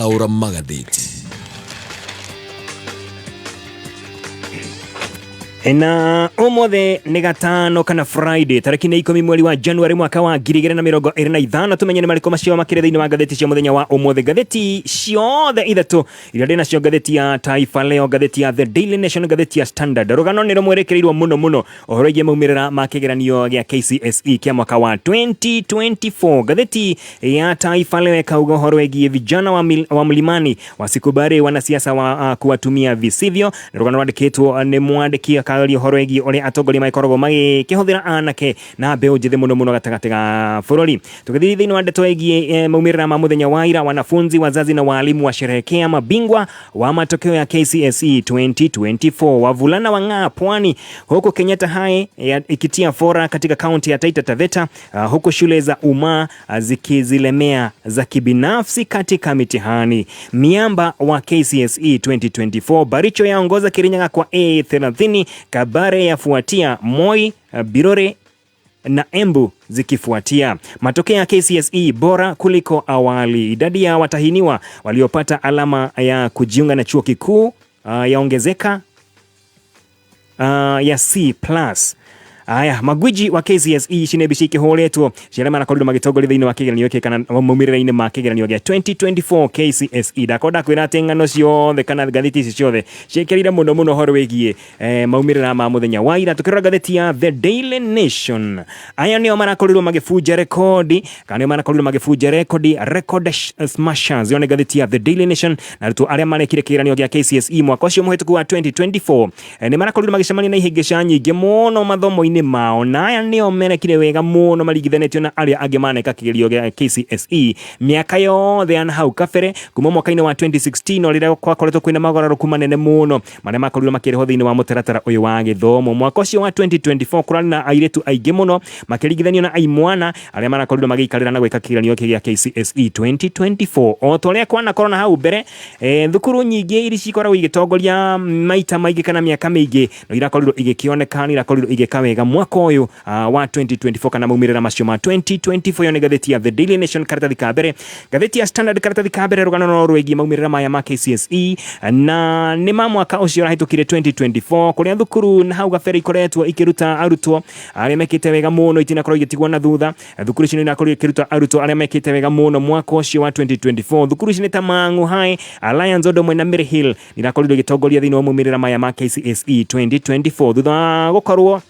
Taũra magathĩti. Na ũmũthĩ nĩ gatano kana Friday, tarĩki nĩ 10 mweri wa January mwaka wa 2025. Tũmenye nĩ marĩkũ macio makĩrĩ thĩinĩ wa ngathĩti cia mũthenya wa ũmũthĩ. Ngathĩti ciothe ithatũ iria ndĩ nacio, ngathĩti ya Taifa Leo, ngathĩti ya The Daily Nation, ngathĩti ya Standard, rũgano nĩ rũmwerekereirwo mũno mũno ũhoro wĩgiĩ maumĩrĩra ma kĩgeranio gĩa KCSE kĩa mwaka wa 2024. Ngathĩti ya Taifa Leo ĩkauga ũhoro wĩgiĩ vijana wa mlimani wasikubali wanasiasa wa kuwatumia visivyo. Nĩ rũgano rwandĩkĩtwo nĩ mwandĩki akaria ũhoro wĩgiĩ ũrĩa atongoria magĩkoragwo magĩkĩhũthĩra anake na mbeũ njĩthĩ mũno mũno gatagatĩ ga bũrũri. Tũgĩthiĩ thĩinĩ wa ndeto ĩgiĩ maumĩrĩra ma mũthenya wa ira, wanafunzi, wazazi na waalimu washerehekea mabingwa wa matokeo ya KCSE 2024. Wavulana wang'aa Pwani, huku Kenyatta High ikitia fora katika kaunti ya Taita Taveta, huku shule za umma zikizilemea za kibinafsi katika mitihani. Miamba wa KCSE 2024, Baricho yaongoza Kirinyaga kwa A30, Kabare yafuatia Moi, Birore na Embu zikifuatia. Matokeo ya KCSE bora kuliko awali. Idadi ya watahiniwa waliopata alama ya kujiunga na chuo kikuu yaongezeka ya C+. Aya, magwiji wa KCSE cinembici ikĩhũrĩtwo ciarĩa marakorirwo magĩtongoria thĩinĩ wa kĩgeranio gĩkĩ kana maumĩrĩra-inĩ ma kĩgeranio gĩa 2024 KCSE. Ndakorwo ndakwĩra atĩ ng'ano ciothe kana ngathĩti ici ciothe ciĩkĩrĩire mũno mũno ũhoro wĩgiĩ maumĩrĩra ma mũthenya wa ira. Tũkĩrora ngathĩti ya The Daily Nation, aya nĩo marakorirwo magĩbunja rekodi kana nĩo marakorirwo magĩbunja rekodi, record smashers. Ĩyo nĩ ngathĩti ya The Daily Nation, na arutwo arĩa marekire kĩgeranio gĩa KCSE mwaka ũcio mũhĩtũku wa 2024 nĩ marakorirwo magĩcemania na ihĩngĩca nyingĩ mũno mathomo-inĩ mao, na aya nĩo merekire wega mũno maringithanĩtio na arĩa angĩ maneka kĩgerio gĩa KCSE mĩaka yothe ya hau kabere kuma mwaka-inĩ wa 2016, o rĩrĩa gwakoretwo kwĩna mogarũrũku manene mũno marĩa makorirwo makĩrehwo thĩinĩ wa mũtaratara ũyũ wa gĩthomo. Mwaka ũcio wa 2024 kũrarĩ na airĩtu aingĩ mũno makĩringithanio na aimwana arĩa marakorirwo magĩikarĩra na gwĩka kĩgeranio gĩkĩ gĩa KCSE 2024. O ta ũrĩa kwanakorwo na hau mbere, thukuru nyingĩ iria cikoragwo igĩtongoria maita maingĩ kana mĩaka mĩingĩ no irakorirwo igĩkĩoneka nĩ irakorirwo igĩka wega mwaka ũyũ wa 2024 kana maumĩrĩra macio ma 2024. Ĩyo nĩ ngathĩti ya The Daily Nation karatathi ka mbere. Ngathĩti ya Standard karatathi ka mbere, rũgano no rwĩgiĩ maumĩrĩra maya ma KCSE na nĩ ma mwaka ũcio ũrahĩtũkire 2024, kũrĩa thukuru na hau gabere ikoretwo ikĩruta arutwo arĩa mekĩte wega mũno itinakorwo igĩtigwo na thutha. Thukuru icio nĩ irakorirwo ikĩruta arutwo arĩa mekĩte wega mũno mwaka ũcio wa 2024. Thukuru ici nĩ ta Mang'u High, Alliance ũndũ ũmwe na Mary Hill irakorirwo igĩtongoria thĩinĩ wa maumĩrĩra maya ma KCSE 2024 thutha wa gũkorwo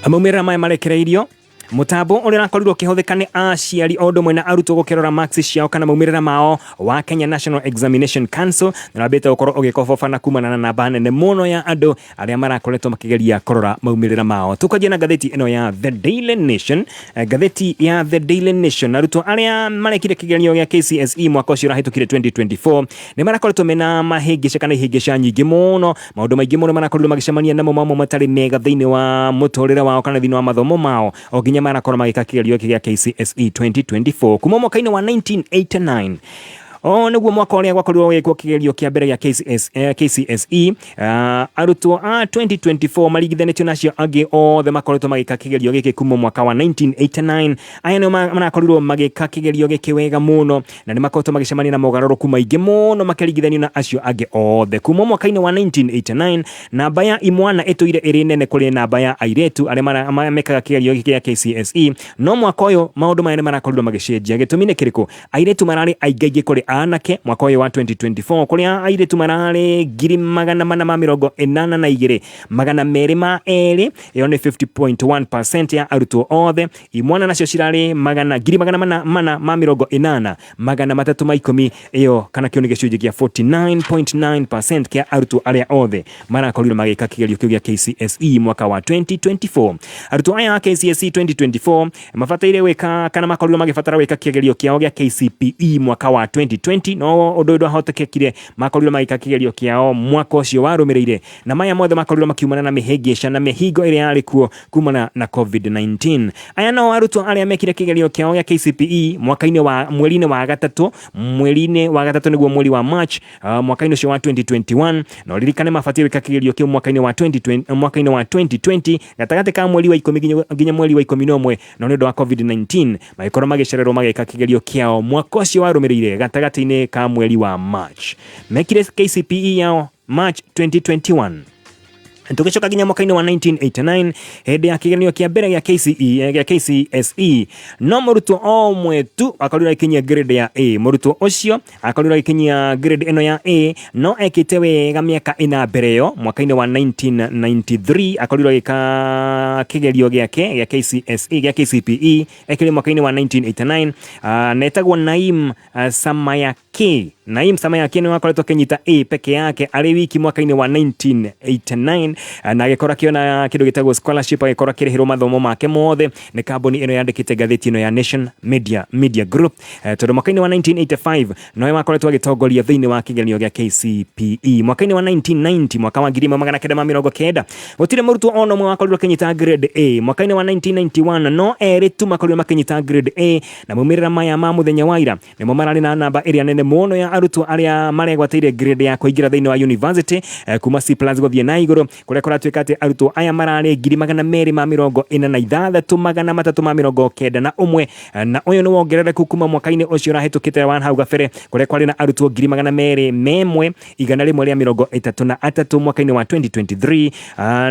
maumĩrĩra maya marekereirio. Mũtambo ũrĩa ũrakorirwo ũkĩhũthĩka nĩ aciari o ũndũ ũmwe na arutwo gũkĩrora marks ciao kana maumĩrĩra mao wa Kenya National Examination Council nĩwambĩte gũkorwo ũgĩkobobana kumana na namba nene mũno ya andũ arĩa marakoretwo makĩgeria kũrora maumĩrĩra mao. Tũkwanjia na ngathĩti ĩno ya The Daily Nation. Ngathĩti ya The Daily Nation, arutwo arĩa marekire kĩgeranio gĩa KCSE mwaka ũcio ũrahĩtũkire 2024 nĩ marakoretwo mena mahĩngĩca kana ihĩngĩca nyingĩ mũno, maũndũ maingĩ mũno marakorirwo magĩcemania namo mamwe matarĩ mega thĩinĩ wa mũtũrĩre wao kana thĩinĩ wa mathomo mao o nginya marakorwo magĩka kĩgerio gĩkĩ gĩa KCSE 2024. Kuma mwaka-inĩ wa 1989, o nĩguo mwaka ũrĩa gwakorirwo gũgĩkwo kĩgerio kĩa mbere gĩa KCSE, arutwo a 2024 maringithanĩtio na acio angĩ othe makoretwo magĩka kĩgerio gĩkĩ kuma mwaka wa 1989, aya nĩo marakorirwo magĩka kĩgerio gĩkĩ wega mũno na nĩ makoretwo magĩcemania na mogarũrũku maingĩ mũno makĩringithanio na acio angĩ othe. Kuma mwaka-inĩ wa 1989, namba ya imwana ĩtũire ĩrĩ nene kũrĩ namba ya airĩtu arĩa mekaga kĩgerio gĩkĩ gĩa KCSE, no mwaka ũyũ maũndũ maya nĩ marakorirwo magĩcenjia. Gĩtũmi nĩ kĩrĩkũ? Airĩtu mararĩ aingĩ aingĩ kũrĩ anake mwaka ũyũ wa 2024, kũrĩa airĩtu mararĩ 482,202, ĩyo nĩ 50.1% ya arutwo othe. Imwana nacio cirarĩ magana 480,310, ĩyo kana kĩo nĩ gĩcunjĩ kĩa 49.9% kĩa arutwo arĩa othe marakorirwo magĩka kĩgerio kĩu gĩa KCSE mwaka wa 2024. Arutwo aya a KCSE 2024 mabataire gwĩka kana makorirwo magĩbatara gwĩka kĩgerio kĩao gĩa KCPE mwaka wa 2020. 2020, no ũndũ ũyũ ndwahotekekire. Makorirwo magĩka kĩgerio kĩao mwaka ũcio warũmĩrĩire, na maya mothe makorirwo makiumana na mĩhĩngĩca na mĩhingo ĩrĩa yarĩ kuo kumana na COVID-19. Aya no arutwo arĩa mekire kĩgerio kĩao gĩa KCPE mwaka-inĩ wa mweri-inĩ wa gatatũ, mweri-inĩ wa gatatũ nĩguo mweri wa March, mwaka-inĩ ũcio wa 2021. Na ũririkane mabatiĩ gwĩka kĩgerio kĩu mwaka-inĩ wa 2020, mwaka-inĩ wa 2020 gatagatĩ ka mweri wa ikũmi nginya mweri wa 11, no nĩ ũndũ wa COVID-19 magĩkorwo magĩcererwo magĩka kĩgerio kĩao mwaka ũcio warũmĩrĩire gatagatĩ-inĩ ka mweri wa March. Mekire KCPE yao March 2021. Tũgĩcoka nginya mwaka-inĩ wa 1989, hĩndĩ ya kĩgeranio kĩa mbere gĩa KCE, gĩa KCSE, no mũrutwo o ũmwe tu akorirwo agĩkinyia grade ya A. Mũrutwo ũcio akorirwo agĩkinyia grade ĩno ya A, no ekĩte wega mĩaka ĩna mbere ĩyo. Mwaka-inĩ wa 1993 akorirwo agĩka kĩgerio gĩake gĩa KCSE, gĩa KCPE ekĩrĩ mwaka-inĩ wa 1989, na etagwo Naim Samayaki. Naim Samayaki nĩ wakoretwo akĩnyita A peke yake arĩ wiki mwaka-inĩ wa 1989, na agĩkorwo akĩona kĩndũ gĩtagwo scholarship, agĩkorwo akĩrĩhĩrwo mathomo make mothe nĩ kambuni ĩno yandĩkĩte ngathĩti ĩno ya Nation Media Group, tondũ mwaka-inĩ wa 1985 nowe wakoretwo agĩtongoria thĩinĩ wa kĩgeranio gĩa KCPE. Mwaka-inĩ wa 1990, mwaka wa 1990, gũtirĩ mũrutwo ona ũmwe wakorirwo akĩnyita grade A. Mwaka-inĩ wa 1991 no erĩ tu makorirwo makĩnyita grade A, na maumĩrĩra maya ma mũthenya wa ira nĩmo mararĩ na namba ĩrĩa nene mũno ya arutwo arĩa maregwatĩire grade ya kũingĩra thĩinĩ wa university, kuma C plus gũthiĩ na igũrũ, kũrĩa kũratuĩka atĩ arutwo aya mararĩ 246,391, na ũyũ nĩ wongerereku kuma mwaka-inĩ ũcio ũrahĩtũkĩte wa hau gabere, kũrĩa kwarĩ na arutwo 201,133 mwaka-inĩ wa 2023.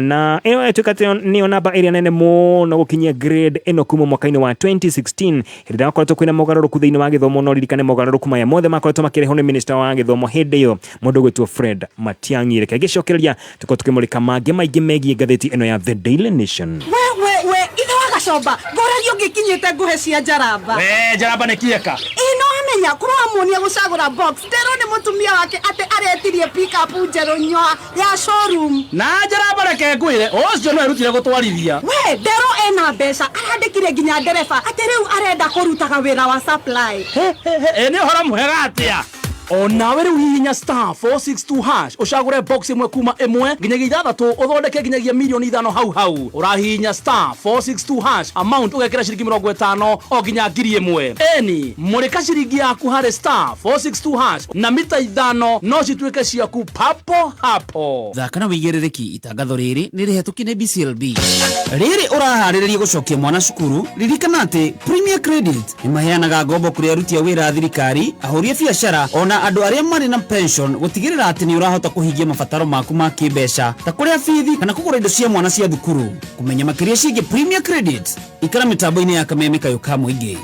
Na ĩyo ĩtuĩka atĩ nĩyo namba ĩrĩa nene mũno gũkinyia grade ĩno kuma mwaka-inĩ wa 2016, hĩndĩ ĩrĩa gwakoretwo kwĩna mogarũrũku thĩinĩ wa gĩthomo. No ririkane mogarũrũku maya mothe makoretwo makĩrehwo nĩ minister wa gĩthomo hĩndĩ ĩyo, mũndũ ũgwĩtwo Fred Matiang'i. Reke ngĩcokereria tũkorwo tũkĩmũrĩka mangĩ maingĩ megiĩ ngathĩti ĩno ya The Daily Nation. We we we, ithe wa Gacomba, ngũragia ũngĩkinyĩte ngũhe cia njaramba. We njaramba nĩ kieka. Ĩ no amenya kũramuonia gũcagũra box. Nderwo nĩ mũtumia wake atĩ aretirie pickup njerũ nyoa ya showroom. Na njaramba, reke ngwĩre, ũcio no erutire gũtwarithia. We, nderwo ena mbeca, arandĩkire nginya ndereba atĩ rĩu arenda kũrutaga wĩra wa supply. Ĩ nĩ ũhoro mwega atĩa. O nawe rĩu hihinya *462# ũcagũre box ĩmwe kuma 1 nginyagia 6, ũthondeke nginyagia mirioni 5 hau hau. Ũrahihinya *462# amount ũgekĩra ciringi 50 o nginya 1,000. Eni mũrĩka ciringi yaku harĩ *462# na mita 5 no cituĩke ciaku papo hapo. Thaka na wĩigĩrĩrĩki. Itangatho rĩrĩ nĩ rĩhetũkie nĩ BCLB. Rĩrĩ ũraharĩrĩria gũcokia mwana cukuru, ririkana atĩ Premier Credit nĩ maheanaga ngombo kũrĩ aruti a wĩra a thirikari, ahũri a biacara ona andũ arĩa marĩ na pension, gũtigĩrĩra atĩ nĩ ũrahota kũhingia mabataro maku ma kĩmbeca ta kũrĩa bithi kana kũgũra indo cia mwana cia thukuru. Kũmenya makĩria ciĩgiĩ Premier Credit, ikara mĩtambo-inĩ ya Kameme Kayũ ka Mũingĩ.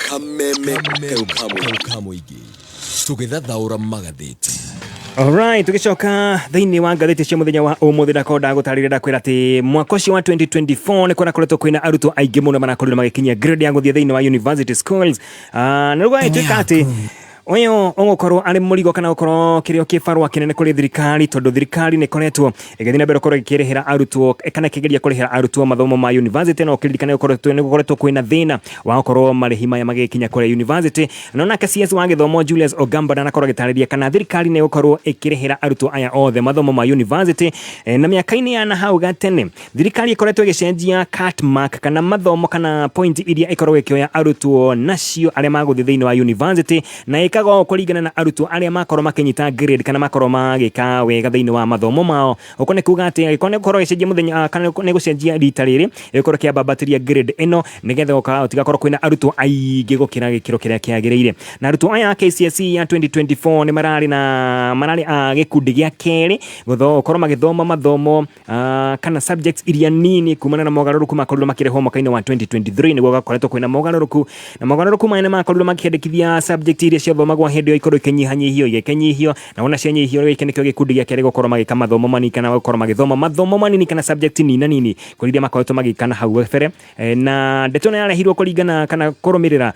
Kameme Kayũ ka Mũingĩ, tũgĩthathaũra magathĩti. Alright, tugicoka thĩinĩ wa ngathĩti cia mũthenya wa ũmũthĩ, ndakorwo ndagũtarĩria, ndakwĩra atĩ mwaka ũcio wa 2024 nĩ kũrakoretwo kwĩna arutwo aingĩ mũno marakorirwo magĩkinyia grade ya gũthiĩ thĩinĩ wa university schools. Na rĩu gũgagĩtuĩka atĩ ũyũ ũgũkorwo arĩ mũrigo kana gũkorwo kĩrĩ kĩbarũa kĩnene kũrĩ thirikari, tondũ thirikari nĩ ĩkoretwo ĩgĩthiĩ na mbere gũkorwo ĩkĩrĩhĩra arutwo kana ĩkĩgeria kũrĩhĩra arutwo mathomo ma university, no ũkĩririkane nĩ gũkoretwo kwĩna thĩna wa gũkorwo marĩhi maya magĩkinya kũrĩa university. No nake CS wa gĩthomo Julius Ogamba ndanakorwo agĩtarĩria kana thirikari nĩ ĩgũkorwo ĩkĩrĩhĩra arutwo aya othe mathomo ma university. Na mĩaka-inĩ ya na hau gatene thirikari ĩkoretwo ĩgĩcenjia cut mark kana mathomo kana point iria ĩkoragwo ĩkĩoya arutwo nacio arĩa magũthiĩ thĩinĩ wa university, na ĩkaga ũũ kũringana na arutwo arĩa makorwo makĩnyita grade kana makorwo magĩka wega thĩinĩ wa mathomo mao. Ũko nĩ kuga atĩ angĩkorwo nĩ gũkorwo ĩgĩcenjia mũthenya kana nĩ gũcenjia rita rĩrĩ, ĩgũkorwo ĩkĩambambatĩria grade ĩno nĩgetha gũtigakorwo kwĩna arutwo aingĩ gũkĩra gĩkĩro kĩrĩa kĩagĩrĩire. Na arutwo aya a KCSE ya 2024 nĩ mararĩ na mararĩ a gĩkundi gĩa kerĩ gũkorwo magĩthoma mathomo kana subjects iria nini kumana na mogarũrũku makorirwo makĩrehwo mwaka-inĩ wa 2023, nĩguo gakoretwo kwĩna mogarũrũku, na mogarũrũku maya nĩ makorirwo makĩendekithia subject iria ciathomithagio. ciathomagwo hĩndĩ ĩyo ikorwo ikĩnyihanyihio, igĩkĩnyihio, na wona cianyihio, gĩkĩ nĩkĩo gĩkundi gĩa kerĩ gũkorwo magĩka mathomo manini kana gũkorwo magĩthoma mathomo manini kana subject nini nini kũrĩ iria makoretwo magĩka na hau gabere. Na ndeto ĩno yarehirwo kũringana kana kũrũmĩrĩra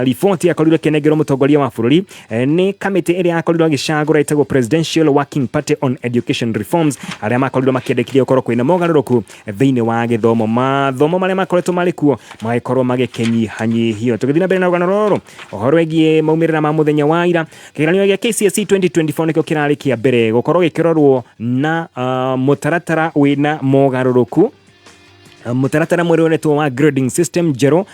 riboti yakorirwo ĩkĩnengerwo mũtongoria wa bũrũri nĩ kamĩtĩ ĩrĩa yakorirwo agĩcagũra ĩtagwo Presidential Working Party on Education Reforms, arĩa makorirwo makĩendekithia gũkorwo kwĩna mogarũrũku thĩinĩ wa gĩthomo, mathomo marĩa makoretwo marĩ kuo magĩkorwo magĩkĩnyihanyihio. Tũgĩthiĩ na mbere na rũgano rũrũ, ũhoro wĩgiĩ maumĩrĩra ma mũthenya wa ira, kĩgeranio gĩa KCSE 2024 nĩkĩo kĩrarĩ kĩa mbere gũkorwo gĩkĩrorwo na mũtaratara wĩna mogarũrũku, mũtaratara mwerũ wonetwo wa grading system njerũ.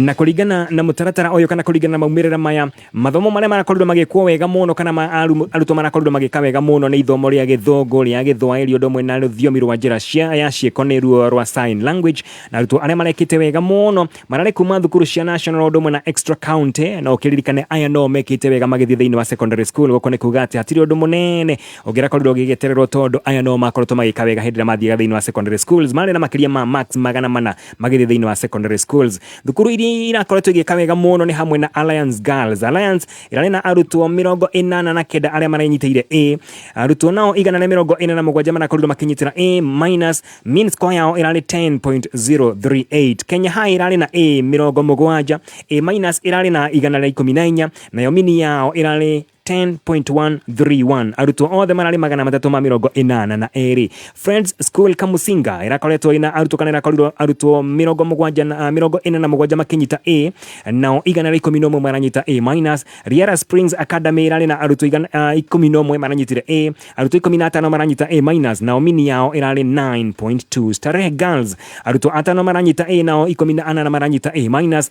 Na kũringana na mũtaratara ũyũ kana kũringana na maumĩrĩra maya, mathomo marĩa marakorirwo magĩkwo wega mũno kana arutwo marakorirwo magĩka wega mũno nĩ ithomo rĩa Gĩthũngũ, rĩa Gĩthwaĩri, ũndũ ũmwe na rũthiomi rwa njĩra cia ya ciĩko, nĩ ruo rwa sign language. Na arutwo arĩa marekĩte wega mũno mararĩ kuma thukuru cia national ũndũ ũmwe na extra county. Na ũkĩririkane aya no mekĩte wega magĩthiĩ thĩinĩ wa secondary school. Gũkũ nĩ kuga atĩ hatirĩ ũndũ mũnene ũngĩrakorirwo ũgĩgĩetererwo, tondũ aya no makoretwo magĩka wega hĩndĩ ĩrĩa mathiaga thĩinĩ wa secondary schools, marĩ na makĩria ma marks 400 magĩthiĩ thĩinĩ wa secondary schools. Thukuru iria irakoretwo igĩka wega mũno nĩ hamwe na Alliance Girls. Alliance ĩrarĩ na arutwo 89 arĩa marenyitĩire A. Arutwo nao 147 marakorirwo makĩnyitĩra A minus, mean score yao ĩrarĩ 10.038. Kenya High ĩrarĩ na A 70, A minus ĩrarĩ na 114, nayo mean yao ĩrarĩ 10.131. Arutwo othe mararĩ 382. Friends School Kamusinga ĩrakoretwo ĩna arutwo kana ĩrakorirwo arutwo 70 na 47 makĩnyita A, nao 111 maranyita A minus. Riara Springs Academy ĩrarĩ na arutwo 11 maranyitire A, arutwo 15 maranyita A minus, nao mean yao ĩrarĩ 9.2. Starehe Girls, arutwo atano maranyita A, nao 18 maranyita A minus.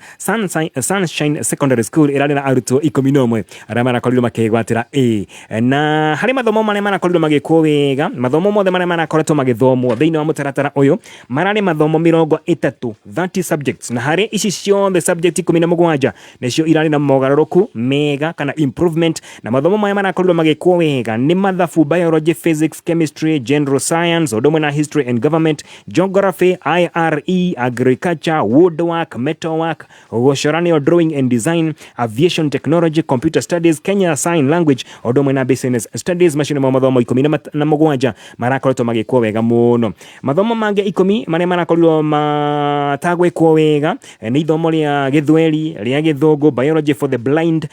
Sunshine Secondary School ĩrarĩ na arutwo 11 arĩa marakorirwo makĩgwatĩra A. Na harĩ mathomo marĩa marakorirwo magĩkwo wega, mathomo mothe marĩa marakoretwo magĩthomwo thĩinĩ wa mũtaratara ũyũ mararĩ mathomo 30, 30 subjects. Na harĩ ici ciothe, subject 17 nĩcio irarĩ na mogarũrũku mega kana improvement. Na mathomo maya marakorirwo magĩkwo wega nĩ mathabu, biology, physics, chemistry, general science, ũndũ ũmwe na history and government, geography, IRE, agriculture, woodwork, metalwork, gũcora nĩyo drawing and design, aviation technology, computer studies, Kenya Sign Language, ũndũ ũmwe na business studies. Macio nĩmo mathomo 17 marakoretwo magĩkwo wega mũno. Mathomo mangĩ 10 marĩa marakorirwo matagwĩkwo wega nĩ ithomo rĩa Gĩthweri, rĩa Gĩthũngũ, biology for the blind,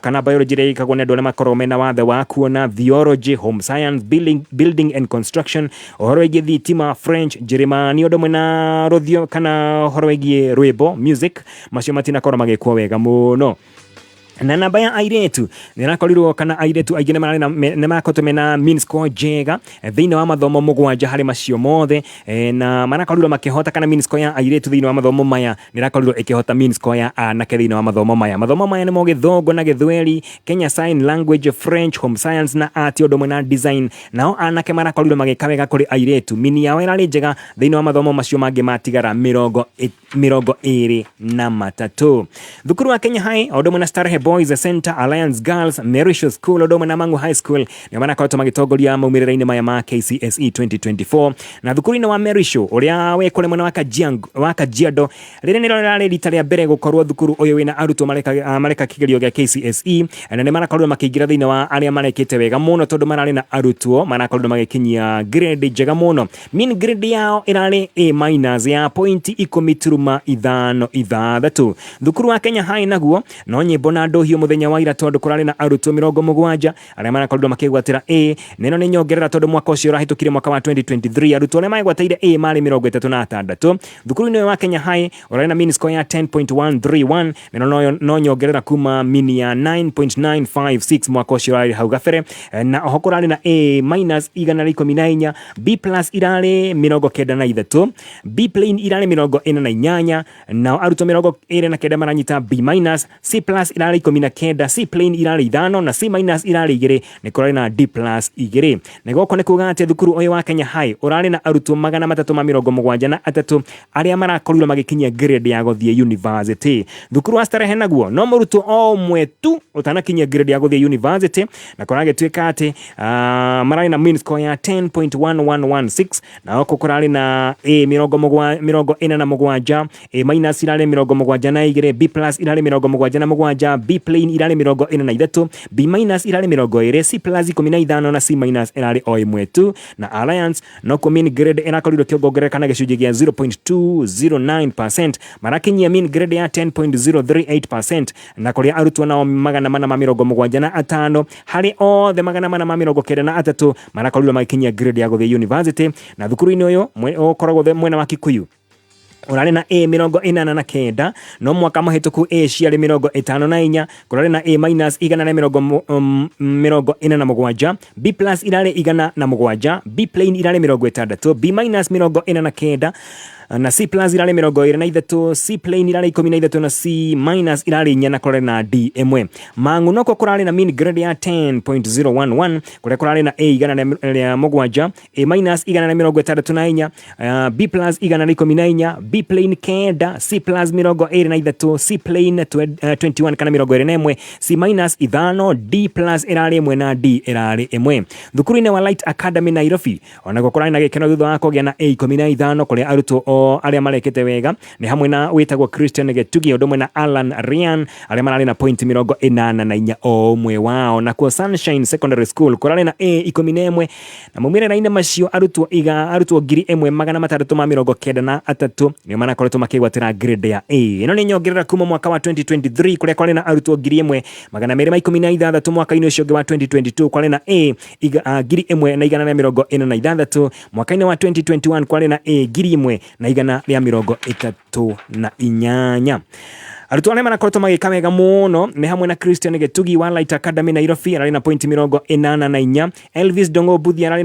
kana biology ĩrĩa ĩkagwo nĩ andũ arĩa makoragwo mena wathe wa kuona, theology, home science, building and construction, ũhoro wĩgiĩ thitima, French, Njĩrĩmani, ũndũ ũmwe na rũthio kana ũhoro wĩgiĩ rwĩmbo, music. Macio matinakorwo magĩkwo wega mũno. Na namba ya airĩtu nĩ ĩrakorirwo kana airĩtu aingĩ nĩ marakoretwo mena mean score njega thĩinĩ wa mathomo 7 harĩ macio mothe, na marakorirwo makĩhota kana mean score ya airĩtu thĩinĩ wa mathomo maya nĩ ĩrakorirwo ĩkĩhota mean score ya anake thĩinĩ wa mathomo maya. Mathomo maya nĩmo Gĩthũngũ na Gĩthweri, Kenya Sign Language, French, home science na art, ũndũ ũmwe na design. Nao anake marakorirwo magĩka wega kũrĩ airĩtu, mean yao ĩrarĩ njega thĩinĩ wa mathomo macio mangĩ matigara 23. Thukuru wa Kenya High, ũndũ ũmwe na Starehe Boys Center, Alliance Girls, Merisho School, ũndũ ũmwe na Mangu High School nĩo marakoretwo magĩtongoria maumĩrĩra-inĩ maya ma KCSE 2024. Na thukuru-inĩ wa Merisho ũrĩa wĩ kũrĩa mwena wa Kajiado, rĩrĩ nĩrĩo rĩrarĩ rita rĩa mbere gũkorwo thukuru ũyũ wĩna arutwo mareka kĩgerio gĩa KCSE, na nĩ marakorirwo makĩingĩra thĩinĩ wa arĩa marekĩte wega mũno, tondũ mararĩ na arutwo marakorirwo magĩkinyia grade njega mũno. Mean grade yao ĩrarĩ A minus ya point 10.56. Thukuru wa Kenya High naguo no nyĩmbo na ndũhiũ mũthenya wa ira, tondũ kũrarĩ na arutwo 70 arĩa marakorirwo makĩgwatĩra A. Na ĩno nĩ nyongerera, tondũ mwaka ũcio ũrahĩtũkire, mwaka wa 2023, arutwo arĩa magwatĩire A marĩ 36. Thukuru-inĩ ũyũ wa Kenya High ũrarĩ na mean score ya 10.131, na ĩno no nyongerera kuma mean ya 9.956 mwaka ũcio ũrarĩ hau gabere. Na oho kũrarĩ na A minus 114, B plus irarĩ 93, B plain irarĩ 48, nao arutwo 29 maranyita B minus, C plus irarĩ 19, C plain irarĩ 5 na C minus irarĩ 2, nĩ kũrarĩ na D plus 2. Na gũkũ nĩ kuga atĩ thukuru ũyũ wa Kenya High ũrarĩ na arutwo 373 arĩa marakorirwo magĩkinyia grade ya gũthiĩ university. Thukuru wa Starehe naguo no mũrutwo o ũmwe tu ũtanakinyia grade ya gũthiĩ university, na kũragĩtuĩka atĩ mararĩ na mean score ya 10.1116, na gũkũ kũrarĩ na A 47, A minus irarĩ 72, B plus irarĩ 77, B plain irarĩ 43, B minus irarĩ 20, C plus 15 na C minus ĩrarĩ o ĩmwe tu. Na Alliance no mean grade ĩrakorirwo ĩkĩongerereka na gĩcunjĩ gĩa 0.209%, marakinyia mean grade ya 10.038%, na kũrĩa arutwo nao 475 harĩ othe 493 marakorirwo magĩkinyia grade ya gũthiĩ university. Na thukuru-inĩ ũyũ ũkoragwo mwena wa Kikuyu ũrarĩ na A 89, no mwaka mũhĩtũku A ciarĩ 54. Kũrarĩ na A minus 147, B plus irarĩ 107, B plain irarĩ 60, B minus 49 na C plus irarĩ 23, C plain irarĩ 13 na C minus irarĩ 4, na kũrarĩ na D 1. Mang'u noko kũrarĩ na mean grade ya 10.011, kũrĩa kũrarĩ na A 107, A minus 164, B plus 114, B plain 9, C plus 23, C plain 21 kana 21, C minus 5, D plus ĩrarĩ 1 na D ĩrarĩ 1. Thukuru-inĩ wa Light Academy Nairobi onaguo kũrarĩ na gĩkeno thutha wa kũgĩa na A 15, kũrĩa arutwo o arĩa marekĩte wega nĩ hamwe na wĩtagwo Christian Gĩtugi ũndũ ũmwe na Alan Ryan arĩa mararĩ na point 84 o ũmwe wao. Nakuo Sunshine Secondary School kũrarĩ na A 11, na maumĩrĩra-inĩ macio arutwo 1693 nĩo marakoretwo makĩgwatĩra grade ya A. Ĩno nĩ nyongerera kuma mwaka wa 2023 kũrĩa kwarĩ na arutwo 1216. Mwaka-inĩ ũcio ũngĩ wa 2022 kwarĩ na A 1146. Mwaka-inĩ wa 2021 kwarĩ na A 1138. Arutwo arĩa marakoretwo magĩka wega mũno nĩ hamwe na Christian Gĩtugi wa Light Academy Nairobi ararĩ na point 84, Elvis Dongo Buthi ararĩ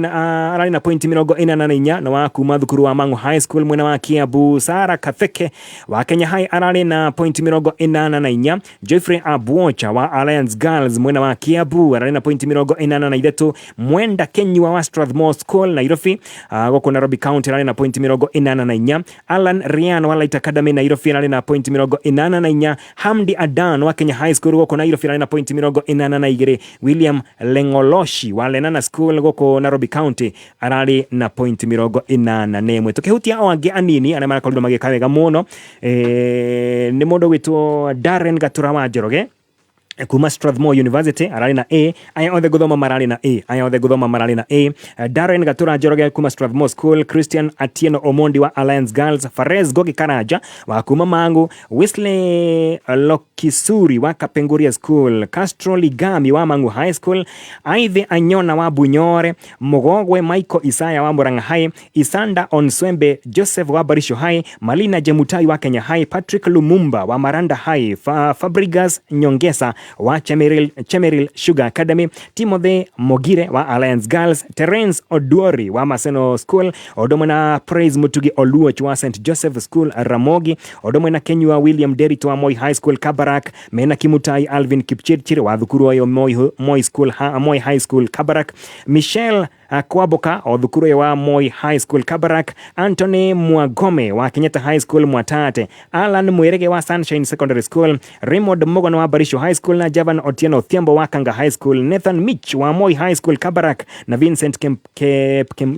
na point 84 na wa kuma thukuru wa Mang'u High School mwena wa Kiambu. Sara Katheke wa Kenya High ararĩ na point 84, Geoffrey Abwocha wa Alliance Girls mwena wa Kiambu ararĩ na point 83, Mwenda Kenyua wa Strathmore School Nairobi gũkũ Nairobi County ararĩ na point 84, Alan Ryan wa Light Academy Nairobi ararĩ na point 84, Hamdi Adan wa Kenya High School gũkũ Nairobi ararĩ na point 82, William Lengoloshi wa Lenana School gũkũ Nairobi County ararĩ na point 81. Tũkĩhutia o angĩ anini arĩa marakorirwo magĩka wega mũno, nĩ mũndũ gwĩtwo Darren Gatura wa Njoroge kuma Strathmore University ararĩ na A. Aya othe gũthoma mararĩ na A, aya othe gũthoma mararĩ na A. Darren Gatura Njoroge kuma Strathmore School, Christian Atieno Omondi wa Alliance Girls, Fares Gogi Karaja wa kuma Mangu, Wesley Lokisuri wa Kapenguria School, Castro Ligami wa Mangu High School, Aithe Anyona wa Bunyore, Mugogwe Michael Isaya wa Murang'a High, Isanda Onswembe Joseph wa Barisho High, Malina Jemutai wa Kenya High, Patrick Lumumba wa Maranda High, Fabrigas Nyongesa wa Chemeril Sugar Academy, Timothy Mogire wa Alliance Girls, Terence Oduori wa Maseno School, odomwe na Praise Mutugi Oluoch wa St Joseph School Ramogi, odomwe na Kenyua William Derito wa Moi High School Kabarak, mena Kimutai Alvin Kipchirchir wa thukuru wa Moi School, Moi High School Kabarak, Michelle Kwaboka o thukuru wa Moi High School Kabarak, Anthony Mwagome wa Kenyatta High School Mwatate, Alan Mwirege wa Sunshine Secondary School, Raymond Mogono wa Barisho High School na Javan Otieno Thiambo wa Kanga High School, Nathan Mitch wa Moi High School Kabarak na Vincent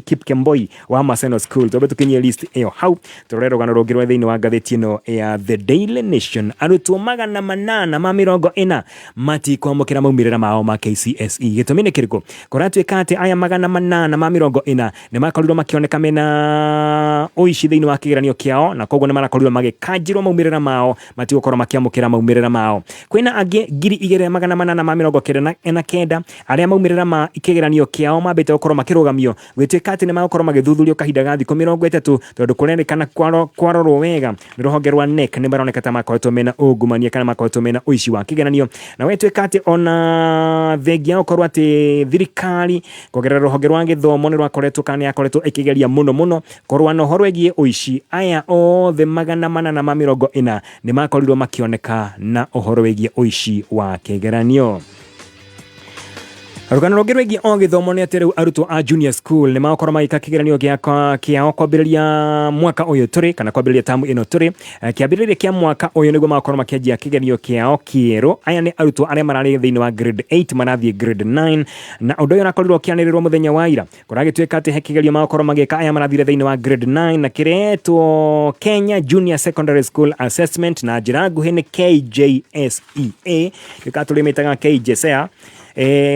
Kipkemboi wa Maseno School. Twambe tukinyie list ĩyo hau turore rũgano rũngĩ rwa thĩinĩ wa ngathĩti ĩno ya The Daily Nation. Arutwo 840 matikwamũkĩra maumĩrĩra mao ma KCSE. Gĩtũmi nĩ kĩrĩkũ? Kũratuĩka atĩ aya 840 nĩ makorirwo makĩoneka mena ũici thĩinĩ wa kĩgeranio kĩao, na koguo nĩ marakorirwo magĩkanjirwo maumĩrĩra mao, matigũkorwo makĩamũkĩra maumĩrĩra mao. Kwĩna angĩ 2899 arĩa maumĩrĩra ma kĩgeranio kĩao mambĩte gũkorwo makĩrũgamio, gwĩtuĩka atĩ nĩ magũkorwo magĩthuthurio kahinda ga thikũ 30, tondũ kũrerĩkana kwarorwo wega nĩ rũhonge rwa KNEC nĩ maroneka ta makoretwo mena ungumania kana makoretwo mena ũici wa kĩgeranio. Na wetwĩka atĩ ona thengia gũkorwo atĩ thirikari kũgerera rũhonge rwa rwa gĩthomo nĩ rwakoretwo kana nĩ yakoretwo ĩkĩgeria mũno mũno kũrũa na ũhoro wĩgiĩ ũici. Aya othe 440 nĩ makorirwo makĩoneka na ũhoro wĩgiĩ ũici wa kĩgeranio. Rũgano rũngĩ rwĩgiĩ o gĩthomo nĩ atĩ rĩu arutwo a junior school nĩ magũkorwo magĩka kĩgeranio kĩao kwambĩrĩria mwaka ũyũ tũrĩ kana kwambĩrĩria tamu ĩno tũrĩ. Kĩambĩrĩria kĩa mwaka ũyũ nĩguo magakorwo makĩanjia kĩgeranio kĩao kĩerũ. Aya nĩ arutwo arĩa mararĩ thĩinĩ wa grade 8 marathiĩ grade 9, na ũndũ ũyũ ũrakorirwo ũkĩanĩrĩrwo mũthenya wa ira. Kũragĩtuĩka atĩ he kĩgerio magakorwo magĩka aya marathire thĩinĩ wa grade 9 na kĩretwo Kenya Junior Secondary School Assessment, na njĩra nguhĩ nĩ KJSEA, gĩka tũrĩmĩtaga KJSEA.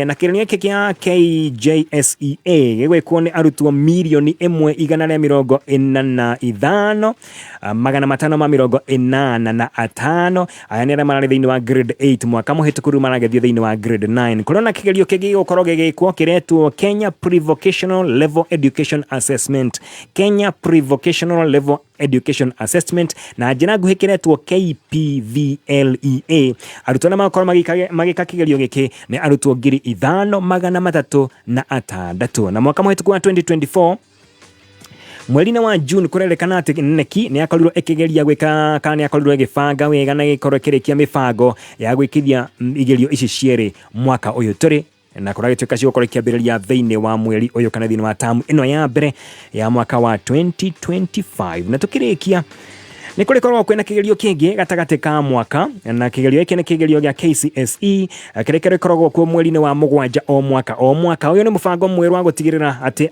Na kĩgeranio gĩkĩ kĩa KJSEA gĩgwĩkwo nĩ arutwo 1,145 585. Aya nĩ arĩa mararĩ thĩinĩ wa grade 8 mwaka mũhĩtũku, rĩu maragĩthiĩ thĩinĩ wa grade 9. Kũrĩ na kĩgerio kĩngĩ gĩgũkorwo gĩgĩkwo kĩretwo Kenya Pre-Vocational Level Education Assessment, Kenya Pre-Vocational Level Education Assessment, na njĩra nguhĩ kĩretwo KPVLEA. Arutwo arĩa magakorwo magĩka kĩgerio gĩkĩ nĩ arutwo 5306. Na mwaka mũhĩtũku wa 2024 mweri-inĩ wa June, kũrerĩkana atĩ KNEC nĩ yakorirwo ĩkĩgeria gwĩka kana nĩ yakorirwo ĩgĩbanga wega na ĩgĩkorwo ĩkĩrĩkia mĩbango ya gwĩkithia igerio ici cierĩ mwaka ũyũ tũrĩ, na kũragĩtuĩka cigũkorwo ikĩambĩrĩria thĩinĩ wa mweri ũyũ kana thĩinĩ wa tamu ĩno ya mbere ya mwaka wa 2025. Na tũkĩrĩkia, nĩ kũrĩkoragwo kwĩna kĩgerio kĩngĩ gatagatĩ ka mwaka, na kĩgerio gĩkĩ nĩ kĩgerio gĩa KCSE kĩrĩa kĩrĩkoragwo kuo mweri-inĩ wa 7 o mwaka o mwaka. Ũyũ nĩ mũbango mwerũ wa gũtigĩrĩra atĩ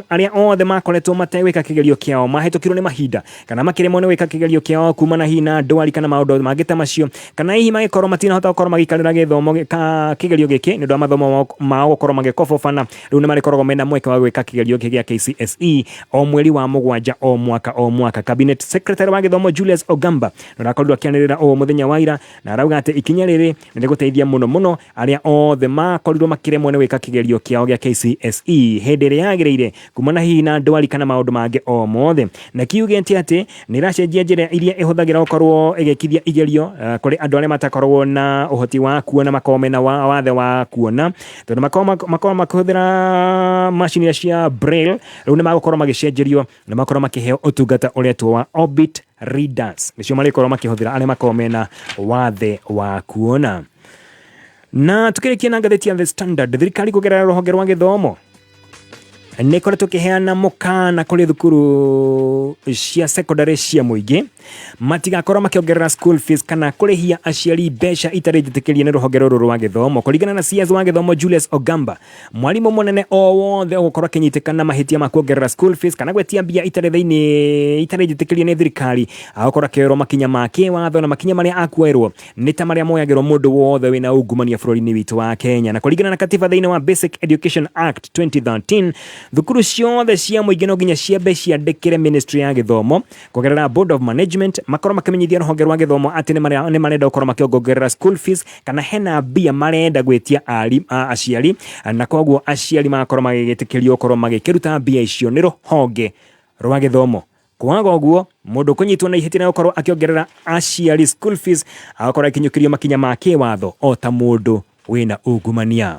arĩa othe makoretwo mategwĩka kĩgerio kĩao, mahĩtũkirwo nĩ mahinda kana makĩremwo nĩ gwĩka kĩgerio kĩao kumana hihi na ndwari kana maũndũ mangĩ ta macio, kana hihi magĩkorwo matinahota gũkorwo magĩikarĩra gĩthomo ka kĩgerio gĩkĩ nĩ ũndũ wa mathomo mao gũkorwo magĩkobobana, rĩu nĩ marĩkoragwo mena mweke wa gwĩka kĩgerio gĩkĩ gĩa KCSE o mweri wa 7 o mwaka o mwaka. Cabinet Secretary wa gĩthomo Julius Ogamba nĩ arakorirwo akĩanĩrĩra ũũ mũthenya wa ira, na arauga atĩ ikinya rĩrĩ nĩ rĩgũteithia mũno mũno arĩa othe makorirwo makĩremwo nĩ gwĩka kĩgerio kĩao gĩa KCSE hĩndĩ ĩrĩa yagĩrĩire kumana hihi na ndwari kana maũndũ mangĩ o mothe. Na kiugĩte atĩ nĩ ĩracenjia njĩra iria ĩhũthagĩra gũkorwo ĩgĩkithia igerio kũrĩ andũ arĩa matakoragwo na ũhoti wa kuona, makoragwo mena wathe wa kuona, tondũ makoragwo makĩhũthĩra macini cia braille. Rĩu nĩ magũkorwo magĩcenjerio na makorwo makĩheo ũtungata ũretwo wa Orbit Readers, nĩcio marĩkorwo makĩhũthĩra arĩa makoragwo mena wathe wa kuona. Na tukĩrĩkia na ngathĩti ya The Standard, thirikari kũgerera rũhonge rwa gĩthomo nĩ ĩkoretwo ĩkĩheana mũkana kũrĩ thukuru cia secondary cia mũingĩ matigakorwo makĩongerera school fees kana kũrĩhia aciari mbeca itarĩ njĩtĩkĩrie nĩ rũhonge rũrũ rwa gĩthomo. Kũringana na CS wa gĩthomo Julius Ogamba, mwarimũ mũnene o wothe ũgũkorwo akĩnyitĩkana na mahĩtia ma kuongerera school fees kana gwĩtia mbia itarĩ thĩinĩ itarĩ njĩtĩkĩrie nĩ thirikari agũkorwo akĩoerwo makinya ma kĩwatho, na makinya marĩa akuoerwo nĩ ta marĩa moyagĩrwo mũndũ wothe wĩna ungumania bũrũri-inĩ witũ wa Kenya. Na kũringana na katiba thĩinĩ wa Basic Education Act 2013, thukuru ciothe cia mũingĩ no nginya ciambe ciandĩkĩre ministry ya gĩthomo kũgerera Board of Management, makorwo makĩmenyithia rũhonge rwa gĩthomo atĩ nĩ marenda gũkorwo makĩongerera school fees kana hena mbia marenda gwĩtia aciari, na koguo aciari magakorwo magĩgĩtĩkĩrio gũkorwo magĩkĩruta mbia icio nĩ rũhonge rwa gĩthomo. Kwaga ũguo, mũndũ kũnyitwo na ihĩtia rĩa gũkorwo akĩongerera aciari school fees agakorwo akinyũkĩrio makinya ma kĩwatho o ta mũndũ wĩna ungumania.